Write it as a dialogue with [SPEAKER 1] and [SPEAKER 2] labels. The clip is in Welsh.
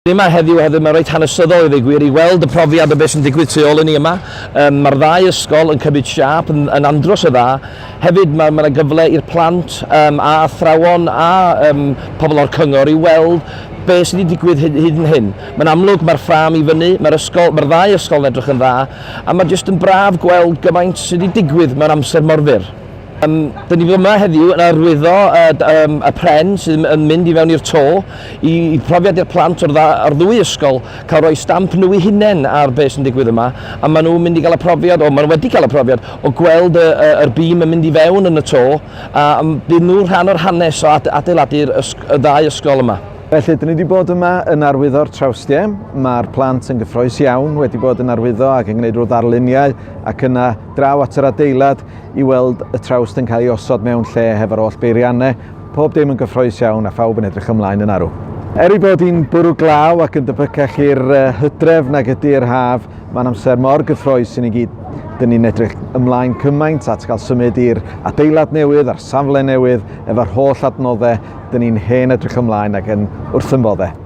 [SPEAKER 1] Ni yma heddiw oherwydd mae'n reit hanesyddol i ddweud gwir i weld y profiad o beth sy'n digwydd tu ôl i ni yma. Um, Mae'r ddau ysgol yn cymryd siâp yn, yn andros o dda. Hefyd mae yna gyfle i'r plant um, a athrawon a um, pobl o'r cyngor i weld be sydd wedi digwydd hyd, hyd yn hyn. Mae'n amlwg mae'r ffrâm i fyny, mae'r ysgol, mae'r ddau ysgol yn edrych yn dda, a mae jyst yn braf gweld gymaint sydd wedi digwydd mewn amser mor fyr. Um, dyn ni yma heddiw yn arwyddo uh, um, y pren sydd yn mynd i fewn i'r to i, i profiad i'r plant o'r, dda, o'r ddwy ysgol cael rhoi stamp nhw eu hunain ar beth sy'n digwydd yma a maen nhw'n mynd i gael y profiad, o maen nhw wedi cael y profiad o gweld y, y, yr bîm yn mynd i fewn yn y to a bydd nhw'n rhan o'r hanes o adeiladu'r y ddau ysgol yma.
[SPEAKER 2] Felly, dyn ni wedi bod yma yn arwyddo'r trawstiau. Mae'r plant yn gyffroes iawn wedi bod yn arwyddo ac yn gwneud rhyw ddarluniau ac yna draw at yr adeilad i weld y trawst yn cael ei osod mewn lle hefo'r holl beiriannau. Pob dim yn gyffroes iawn a phawb yn edrych ymlaen yn arw. Er ei bod hi'n bwrw glaw ac yn debycach i'r hydref nag ydy'r haf, mae'n amser mor gyffroes i ni gyd. Dyn ni'n edrych ymlaen cymaint at gael symud i'r adeilad newydd a'r safle newydd efo'r holl adnoddau. Dyn ni'n hen edrych ymlaen ac yn wrth yn boddau.